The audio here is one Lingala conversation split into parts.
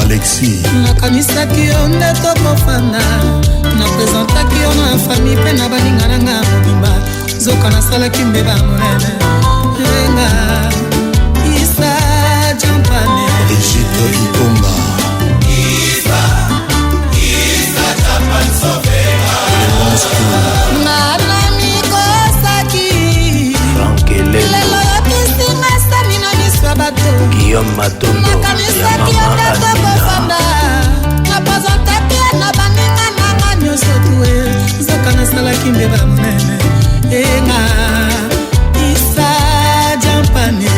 Alexis. Nakanisaki yo nde tokofanda, napresentaki yo na famille mpe na baninga na nga mobimba, zoka nasalaki mbeba monene. Enga Isa Jampane. Brigitte Ikonga. Clémence Koul. Nga namikosaki. Frank Elelo. Lelo yokisinga sani na miso ya bato. Guillaume Matondo ya Nakanisaki yo mama nde Amina. tokofanda, napresentaki yo na baninga na nga nyonso tue, nzoka nasalaki mbeba monene. Enga Isa Jampane.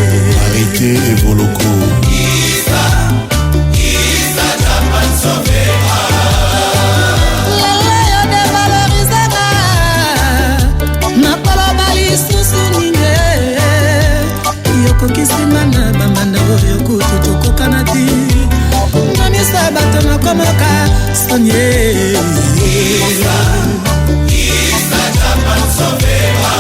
Arrêté Evoloko. Lelo yo devalorisanga, nakoloba lisusu nini? Yokokisinga na bambanda oyo kutu tokokana ti na miso ya bato, nakomoka sonie.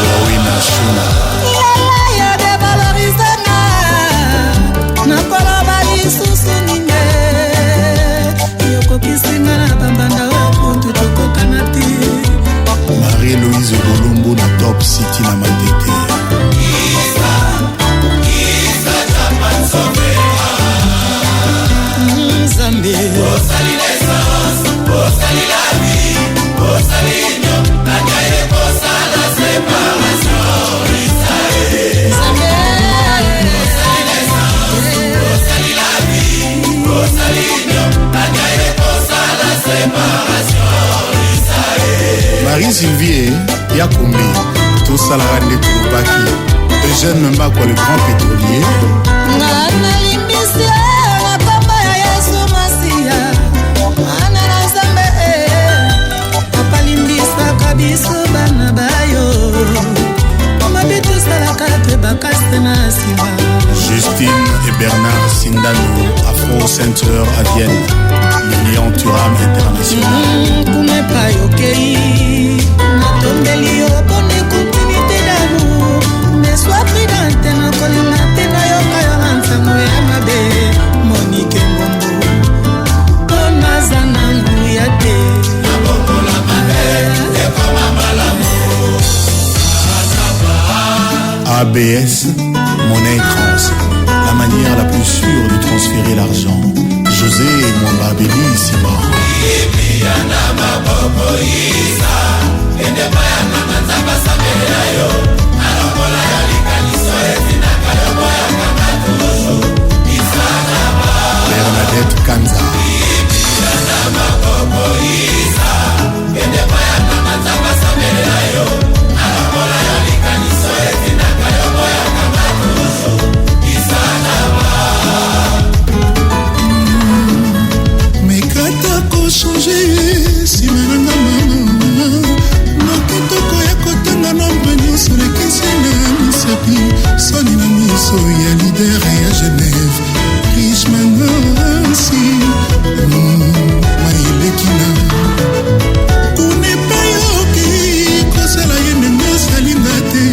Wawina Shuna. Lelo yo devalorisanga, nakoloba lisusu nini? Yokokisinga na bambanda oyo kutu tokokana ti. Marie-Louise Bolombo na Top City na Matete. Nzambe. Marie Sylvie Yakombe, tosalaka nde tolobaki. Eugène Mbakwa, le grand pétrolier. Nga nalimbisi yo na kombo ya Yesu Masiya, mwana na Nzambe. Papa, limbisaka biso bana bayo, mabe tosalaka te bakasi na nsima. Justine et Bernard Sindano, Afro Center à Vienne, Lilian Thuram International. Kuna epai okei, natombeli yo mpona continuité d'amour, mais sois prudente, nakolinga te nayoka yo na nsango ya mabe. Monike Ngombo, mpo naza na nguya te. ABS, Monnaie Trans, la manière la plus sûre de transférer l'argent. José Mwamba Bellissima. Bernadette Kanza. Mekata kochange nsima na nga mama, noki tokoya kotanga nombre nyonso lekisi na misapi, soni na miso ya leader ya Genève, Riche Manasi mayelekina kuna epai okei kosala ye ndenge osalinga te,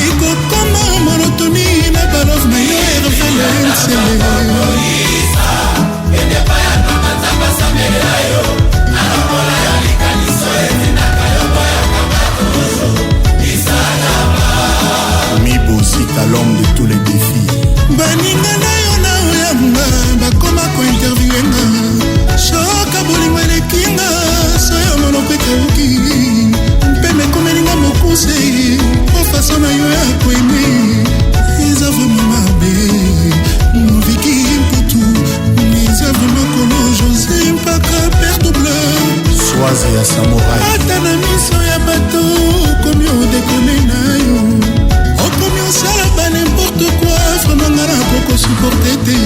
ekokoma monotoni na balove na yo. Hervele Nsele. Mibosita, l'homme de tous les défis. Baninga na yo na oyanga bakoma kointerviewe nga, shoka bolingo elekinga, soyo monoko ekauki, mpe mekomelinga mokuse, po faso na yo ya koeme eza vraiment mabe. Noviki Mputu eza vraiment kolo José Mpaka, père double. Swaze ya Samouraï. Ata na miso ya bato okomi odekone na yo, okomi osala ba n'importe quoi, vraiment nga nakokosupporte te,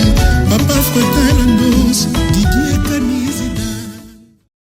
papa Fretin.